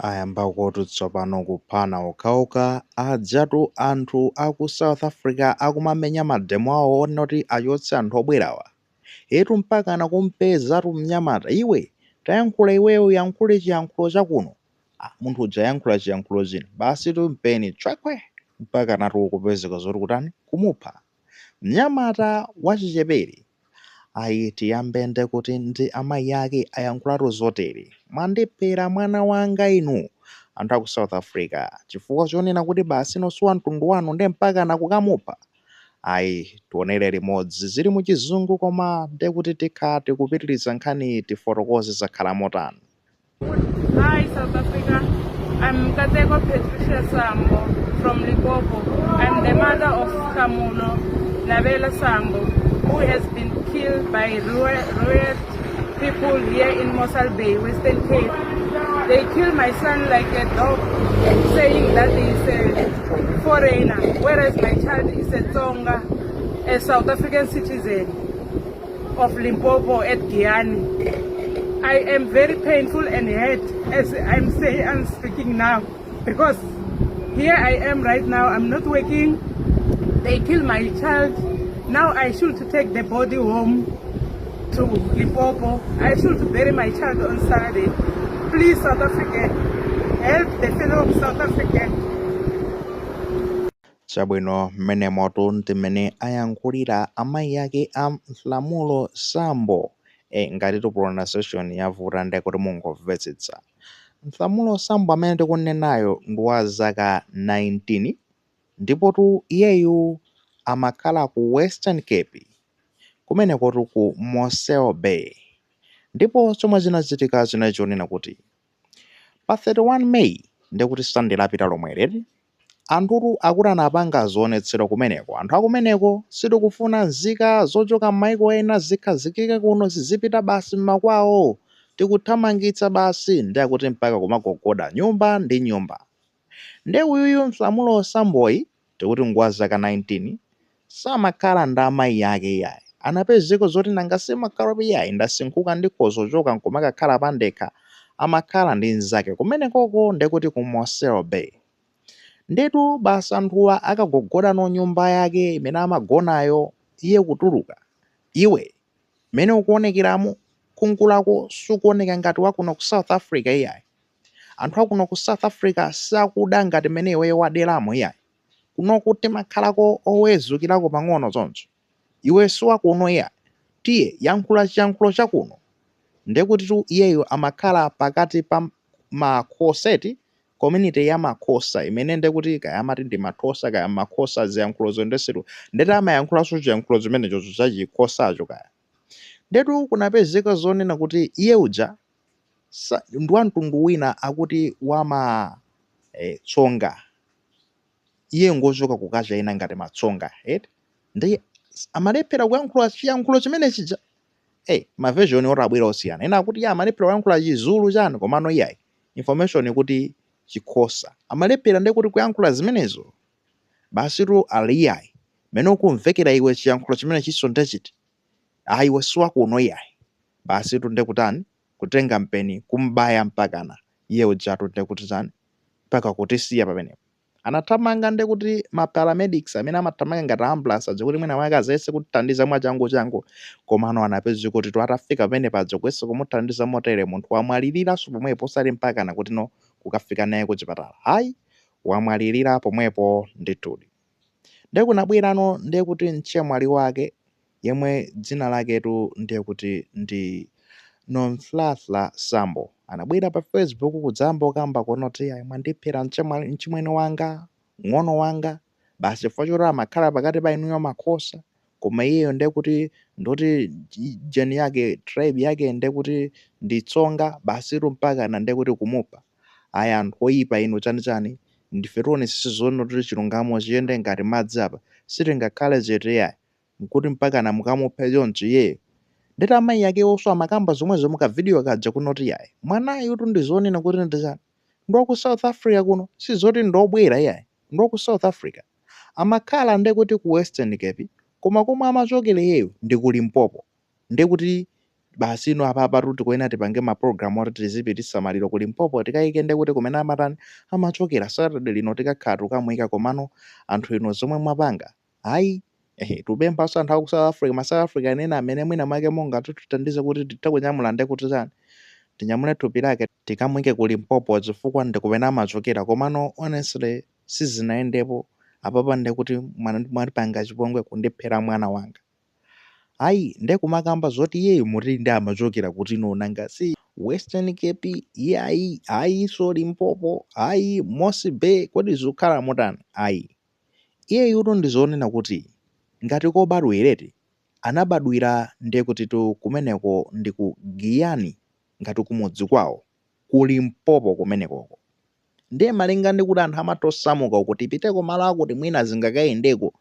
Ayambakotu tsopano kuphana okhaokha ajatu anthu aku South Africa akumamenya mademo awo onena kuti achotse anthu obwerawa. Etu mpakana kumpezatu mnyamata, iwe tayankhula iweyo uyankhule chiyankhulo chakuno. Ah, munthu uja ayankhula chiyankhulo china basitu mpeni chwekwe mpakanatu kupezeka zoti kutani kumupha. Mnyamata wachichepere Ayi tiyambe ndekuti ndi amayi ake ayankhulatu zotere, mwandiphera mwana wanga inu anthu aku South Africa chifukwa chonena kuti basi no si wa mtundu wanu nde mpakana kukamupha? Ayi tionere limodzi zili muchizungu koma ndekuti tikhala tikupitiliza nkhaniyi tifotokoze zakhala motani. Hi South Africa, I'm Kateko Patricia Sambo from Limpopo. I'm the mother of Kamuno Nabela Sambo, who has been killed by riot people here in Mossel Bay, Western Cape. They killed my son like a dog, saying that he is a foreigner, whereas my child is a Tsonga, a South African citizen of Limpopo at Giyani. I am very painful and hurt as I'm saying I'm speaking now because here I am right now. I'm not working. They killed my child. Now I should take the body home to Limpopo. I should bury my child on Saturday. Please, South Africa, help the fellow South African. Chabwino mmenemotu ndi mmene ayankhulira amayi ake a Nhlamulo Sambo. E, ngatitu pronunciation yavuta ndekuti mungomvetsetsa. Nhlamulo Sambo amene tikunenayo ndi wa zaka 19 ndipotu iyeyu amakhala ku Western Cape kumenekotu ku Mossel Bay. Ndipo chomwe chinachitika chinali chonena kuti pa 31 May ndekuti Sunday lapita lomweli anthutu akuti anapanga zionetsero kumeneko. Anthu akumeneko sitikufuna nzika zochoka m'maiko ena zikhazikike kuno zizipita basi m'makwawo tikuthamangitsa basi ndi akuti mpaka kumagogoda nyumba ndi nyumba. Nde uyuyu Nhlamulo Samboyi tikuti ngwa zaka 19 samakhala ndi amayi ake iyayi. Anapezeka zoti nanga simakhalapo iyayi ndasinkhuka ndikhoza kuchoka nkumakakhala pandekha amakhala ndi mnzake kumenekoko ndekuti ku Mossel Bay. Ndetu basi anthuwa akagogodano nyumba yake imene amagonayo iye kutuluka. Iwe mmene ukuonekeramu khungu lako sukuoneka ngati wakuno ku South Africa iyayi. Anthu akuno ku South Africa sakuda ngati mmene iweyo waderamo iyayi. Kunoku timakhalako owezukirako pang'ono choncho. Iwe siwakuno iyayi. Tiye yankhula chiyankhulo chakuno. Ndekutitu iyeyo amakhala pakati pa ma Xhosa eti community ya ma Xhosa imene ndekuti kaya amati ndi Mathosa kaya Makhosa ziyankhulo zondesetu ndeti amayankhulanso chiyankhulo chimenechocho cha Chixhosacho kaya. Ndetu kunapezeka zonena kuti iye uja sa, ndi wa mtundu wina akuti wa ma Tsonga. Iye ngochoka ku culture ina ngati Matsonga eti ndi amalephera kuyankhula chiyankhulo chimene chija. Ma version oti abwera osiyana. Ena akuti iye amalephera kuyankhula Chizulu chani komano iyayi. Information ikuti Chixhosa. Amalephera ndiye kuti kuyankhula zimenezo. Basitu ali iyayi. Mmene ukumvekera iwe chiyankhulo chimene chiso ndechiti. Ayi iwe siwakuno iyayi. Basitu ndekutani kutenga mpeni kumbaya mpakana iye ujatu ndekuti chani mpaka kutisiya pamenepo. Anathamanga ndekuti ma paramedics amene amathamanga ngati ambulance aja kuti mwina mwake azayese kuthandiza mwachangu changu komano anapeza kuti tu atafika pamene paja kuyesa kumuthandiza motere munthu wamwaliriranso pomwepo osati mpakana kuti no kukafika naye kuchipatala. Hayi wamwalirira pomwepo ndithudi. Ndiye kunabwerano ndiye kuti mchemwali wake yemwe dzina laketu ndiye kuti ndi Nonhlanhla Sambo anabwera pa Facebook kudzayamba kukamba kunoti ayi mwandiphera mchemwali mchimwene wanga ng'ono wanga basi chifukwa choti amakhala pakati pa inuyo Maxhosa koma iyeyo ndiye kuti ndoti jeni yake tribe yake ndiye kuti ndi Tsonga basitu mpakana ndiye kuti kumupha. Ayi anthu oyipa inu chani chani ndife tionetsetse zoona kuti chilungamo chiyende ngati madzi apa sitingakhale chete iyayi nkuti mpakana mukamuphe choncho iyeyo. Ndeti amayi akewonso amakamba zomwezo mu ka video kaja kunoti iyayi mwanayutu ndi zonena kuti ndi chani ndi waku South Africa kuno sizoti ndi obwera iyayi ndi waku South Africa. Amakhala ndekuti ku Western Cape koma komwe amachokera iyeyo ndi ku Limpopo ndekuti Basi ino apapa tikuyenera tipange ma program oti tizipitisa maliro ku Limpopo, tikayike ndekuti kumene amatani amachokera. Saturday lino tikakhala tukamuyika. Komano anthu ino zomwe mwapanga ayi. Ehe, tupemphanso anthu aku South Africa, ma South Africa ena amene mwina mwake monga tithandize kuti tithe kunyamula ndekuti chani, tinyamule thupi lake tikamuyike ku Limpopo, chifukwa ndi kumene amachokera. Komano honestly sizinayendepo. Apapa ndekuti mwatipanga chipongwe kundiphera mwana wanga. Ayi, ndekumakamba zoti iyeyo muti ndi amachokera kuti ino nanga si Western Cape? Iye ayi, ayiso Limpopo ayi, Mossel Bay. Kodi zikukhala motani? Ayi, iyeyutu ndizonena kuti ngati kobadwireti anabadwira ndekuti tu kumeneko ndi ku Giyani, ngati kumudzi kwawo ku Limpopo kumenekoko. Ndiye malinga ndi kuti anthu amatosamuka uku, tipiteko malo akuti mwina zingakayendeko,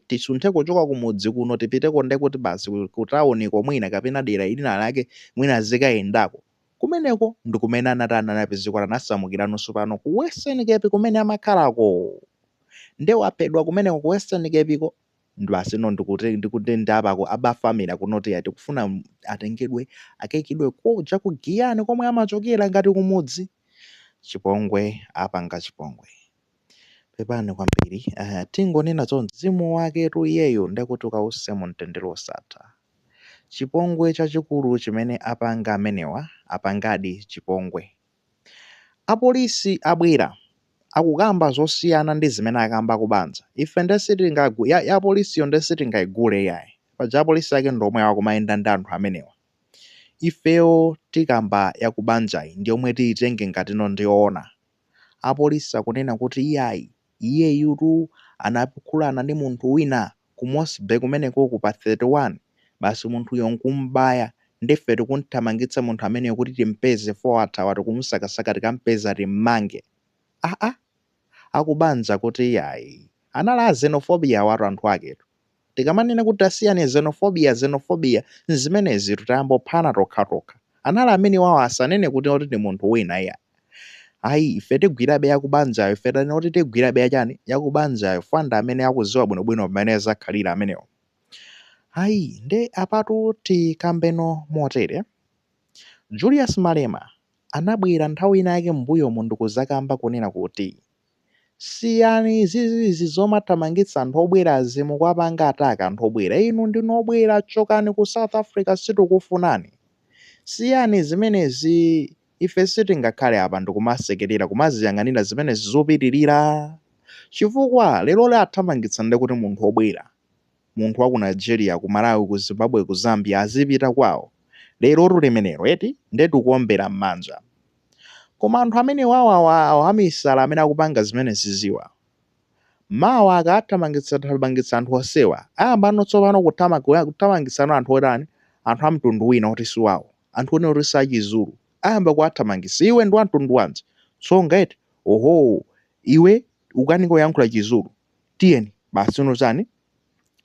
tisunthe kuchoka kumudzi kuno tipiteko ndekuti basi ku tawuniko mwina kapena dera lina lake mwina zikayendako. Kumeneko ndi kumene anatani, anapezeka anasamukiranso pano ku Western Cape kumene amakhalako. Nde waphedwa kumeneko ku Western Cape ko. Basi no, ndikuti ndapako abafamily kunoti tikufuna atengedwe akayikidwe koja ku Giyani komwe amachokera ngati kumudzi. Chipongwe apanga chipongwe, pepani kwambiri. Tingonena choncho, mzimu waketu iyeyo ndekuti ukause mu mtendere osatha. Chipongwe chachikulu chimene apanga amenewa, apangadi chipongwe. Apolisi abwera akukamba zosiyana ndi zimene akamba kubanja. Ife ndesitingagu ya apolisiyo ndesitingayigule yayi. Paja apolisi ake ndomwe akumayenda ndi anthu amenewa. Ifeyo tikamba yakubanjayi ndi yomwe tiyitenge ngatino ndiyoona. Apolisi akunena kuti iyayi, iyeyutu anaphulana ndi munthu wina ku Mossel Bay kumenekoko pa 31. Basi, munthuyo nkumbaya. Ndife tikunthamangitsa munthu ameneyo kuti timpeze fo athawa, tikumusakasaka, tikampeza timmange. Aa, akubanja kuti iyayi, anali a xenophobia watu anthu aketu. Tikamanena kuti tasiyani xenophobia, xenophobia zimenezi, tutayambophana tokhatokha. Anali amene wawo, asanene kuti oti ndi munthu wina. Iya ayi, ife tigwirabe yakubanjayo. Ife tanena kuti tigwirabe yachani, yakubanjayo. Fanda amene akuziwa bwinobwino pamene zakhalira amenewo. Ayi, nde apatu tikambeno motere. Julius Malema anabwera nthawi ina yake m'mbuyomu ndikuzakamba kunena kuti siyani zizizi zomathamangitsa anthu obwerazi, mukuwapanga attack anthu obwera. Inu ndinu obwera, chokani ku South Africa, sitikufunani, siyani zimenezi. Ife sitingakhale apa ndikumasekerera kumaziyang'anira zimenezi zopitirira, chifukwa lero athamangitsa ndekuti munthu obwera, munthu wa ku Nigeria, ku Malawi, ku Zimbabwe, ku Zambia, azipita kwawo. Lero limenelo eti nde tikuombera m'manja. Koma anthu amene wawawa amisala amene akupanga zimenezi ziwa, mawa akathamangitsa thamangitsa anthu onsewa, ayambano tsopano kuthamangitsano anthu otani, anthu a mtundu wina oti siwawo, anthu one oti sachizulu, ayamba kuwathamangitsa. Iwe ndi wa mtundu wanji? Tsonga eti? Oho, iwe ukanika kuyankhula Chizulu, tiyeni basi uno chani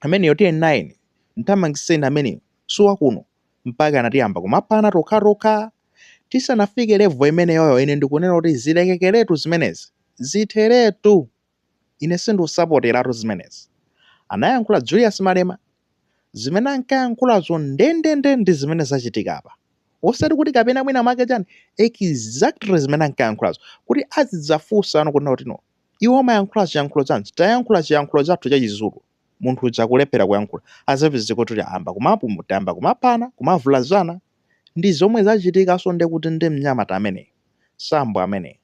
ameneyo, tiyeni nayeni mthamangiseni ameneyo, siwakuno. Mpaka anatiyamba kumaphana tokhatokha. Tisanafike level imeneyoyo, ine ndikunena kuti zilekekeretu zimenezi, zitheretu. Ine sindikusapoteratu zimenezi. Anayankhula Julius Malema, zimene ankayankhulazo ndendende ndi zimene zachitika apa, osati kuti kapena mwina mwake chani. Exactly zimene ankayankhulazo, kuti azidzafunsa ano kunena kuti no, iwo amayankhula chiyankhulo chanji? Tayankhula chiyankhulo chathu cha Chizulu. Munthu uja akulephera kuyankhula, azapezeka kuti amba kumapumutamba, kumaphana, kumavulazana. Ndi zomwe zachitikanso ndekuti ndi mnyamata ameneyo, Sambo ameneyo.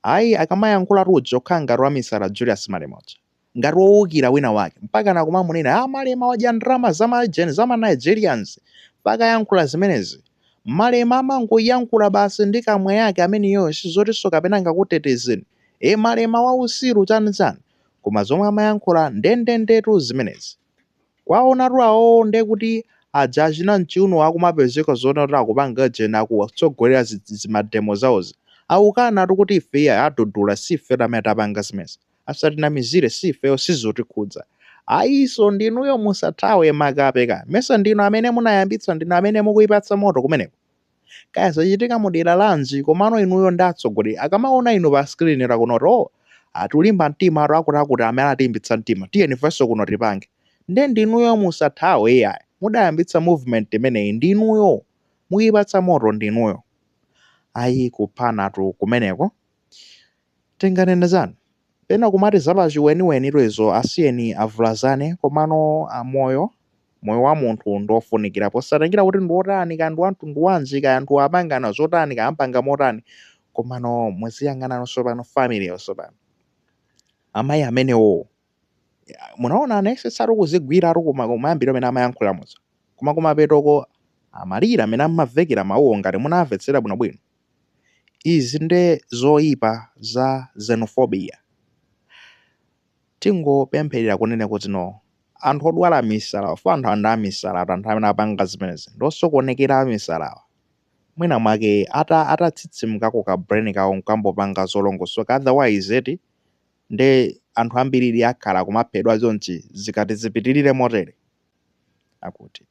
Ayi, akamayankhula uja okhala ngati wamisala Julius Malema uja, ngati wowukira wina wake, mpaka nakumamunena, "Ah, Malema wadya ndalama zamajeni zama Nigerians." Mpaka yankhula zimenezi. Malema amangoyankhula basi ndi kamwa yake ameneyo, sizotinso kapena ngakutetezeni. E, Malema wausiru chani chani, koma zomwe amayankhula ndendendetu zimenezi. Kwaonatu awo ndekuti aja achina mchiuno akumapezeka zoona kuti akupanga jena, akutsogolera zimademo zawozi, akukanatu kuti ife iya adudula, sife amene tapanga zimenezi, asatinamizire, sifeyo, sizotikhudza. Ayiso ndinuyo, musathawe makape ka mesa ndinu amene munayambitsa, ndinu amene mukuyipatsa moto kumeneko. Kaya zachitika mudera lanji, komano inuyo ndi atsogoleri. Akamaona inu pa screen lakunoti, "Oh, atulimba mtima atu akuti amene atimbitsa mtima, tiyeni ifenso kuno tipange." Nde ndinuyo, musathawe iyayi. Mudayambitsa movement imeneyi ndinuyo, mukuyipatsa moto ndinuyo. Ayi, kuphanatu kumeneko. Tinganene chani? Pena kumati zapachiweniwenitu izo, asiyeni avulazane, komano amoyo, moyo wa munthu ndiofunikira posatengera kuti ndi wotani, kaya ndi wamtundu wanji, kaya anthu apangana zotani, kaya ampanga motani. Komano muziyang'ananso pano family yonso pano, amayi amenewo munaona anayesetsatu kuzigwiratu kumayambiro amene amayankhula muja, koma kumapetoko amalira amene amamvekera mawuwo ngati munamvetsera bwinobwino. Izi nde zoyipa za xenophobia. Tingopempherera kunena kuti no, anthu odwala misala, fa anthu anda amisala, anthu amene apanga zimenezi ndosokonekera amisalawa, mwina mwake atatsimukako ka brain kawo nkambopanga zolongosoka. Otherwise eti nde anthu ambiriri akhala kumaphedwa chonchi zikati zipitirire motere akuti.